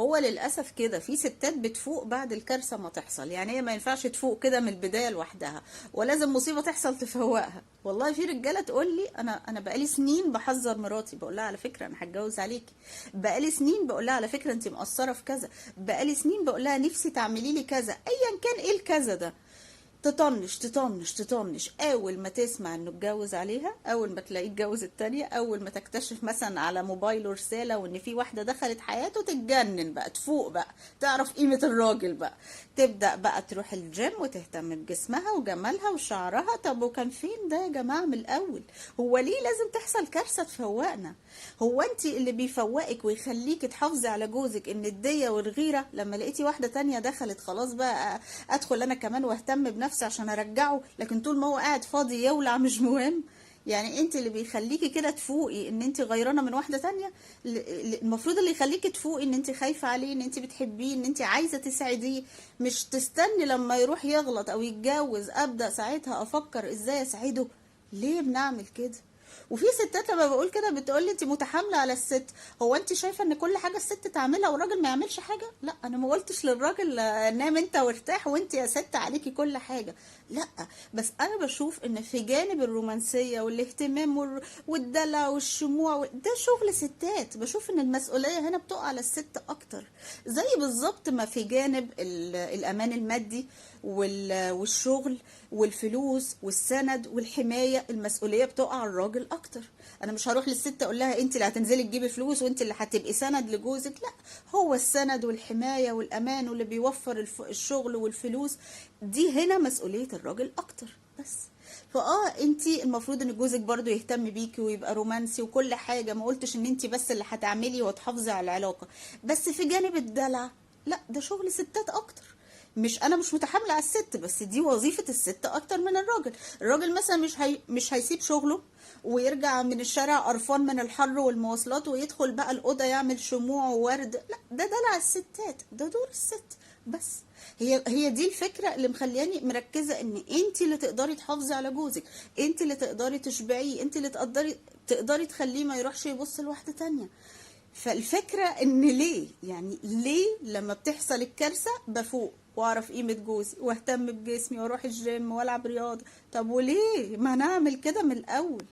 هو للأسف كده في ستات بتفوق بعد الكارثة ما تحصل، يعني هي ما ينفعش تفوق كده من البداية لوحدها، ولازم مصيبة تحصل تفوقها. والله في رجالة تقول لي أنا بقالي سنين بحذر مراتي، بقول لها على فكرة أنا هتجوز عليكي، بقالي سنين بقول لها على فكرة أنت مقصرة في كذا، بقالي سنين بقول لها نفسي تعملي لي كذا، أيا كان إيه الكذا ده. تطنش تطنش تطنش. اول ما تسمع انه اتجوز عليها، اول ما تلاقيه اتجوز التانية، اول ما تكتشف مثلا على موبايله رسالة وان في واحدة دخلت حياته، تتجنن بقى، تفوق بقى، تعرف قيمة الراجل بقى، تبدأ بقى تروح الجيم وتهتم بجسمها وجمالها وشعرها. طب وكان فين ده يا جماعة من الاول؟ هو ليه لازم تحصل كارثة تفوقنا؟ هو انت اللي بيفوقك ويخليك تحافظي على جوزك ان الدية والغيرة؟ لما لقيتي واحدة تانية دخلت خلاص بقى ادخل انا كمان واهتم بنفسي عشان ارجعه، لكن طول ما هو قاعد فاضي يولع مش مهم. يعني انت اللي بيخليكي كده تفوقي ان انت غيرانه من واحدة تانية؟ المفروض اللي يخليكي تفوقي ان انت خايفة عليه، ان انت بتحبيه، ان انت عايزه تسعديه، مش تستني لما يروح يغلط او يتجوز ابدا ساعتها افكر ازاي اسعده. ليه بنعمل كده؟ وفي ستات لما بقول كده بتقول لي انت متحامله على الست، هو انت شايفه ان كل حاجة الست تعملها والراجل ما يعملش حاجة؟ لا، انا ما قلتش للراجل نام انت وارتاح وانت يا ست عليكي كل حاجة، لا، بس انا بشوف ان في جانب الرومانسية والاهتمام والدلع والشموع ده شغل ستات. بشوف ان المسؤولية هنا بتقع على الست اكتر، زي بالظبط ما في جانب الامان المادي والشغل والفلوس والسند والحماية، المسؤولية بتقع على الراجل اكتر. انا مش هروح للست اقول لها انت اللي هتنزلي تجيبي فلوس وانت اللي هتبقي سند لجوزك، لا، هو السند والحماية والامان واللي بيوفر الشغل والفلوس، دي هنا مسؤولية الراجل اكتر. بس انت المفروض ان جوزك برضو يهتم بيكي ويبقى رومانسي وكل حاجة، ما قلتش ان انت بس اللي هتعملي وتحافظي على العلاقة، بس في جانب الدلع لا، ده شغل ستات اكتر. مش انا مش متحامله على الست، بس دي وظيفة الست اكتر من الراجل. الراجل مثلا مش هيسيب شغله ويرجع من الشارع قرفان من الحر والمواصلات ويدخل بقى الاوضة يعمل شموع وورد، لا، ده دلع الستات، ده دور الست. بس هي دي الفكرة اللي مخلياني مركزه ان انت اللي تقدري تحافظي على جوزك، انت اللي تقدري تشبعيه، انت اللي تقدري تخليه ما يروحش يبص لواحدة تانية. فالفكرة ان ليه، يعني ليه لما بتحصل الكارثة بفوق واعرف قيمة جوزي واهتم بجسمي واروح الجيم والعب رياضة؟ طب وليه ما نعمل كده من الاول؟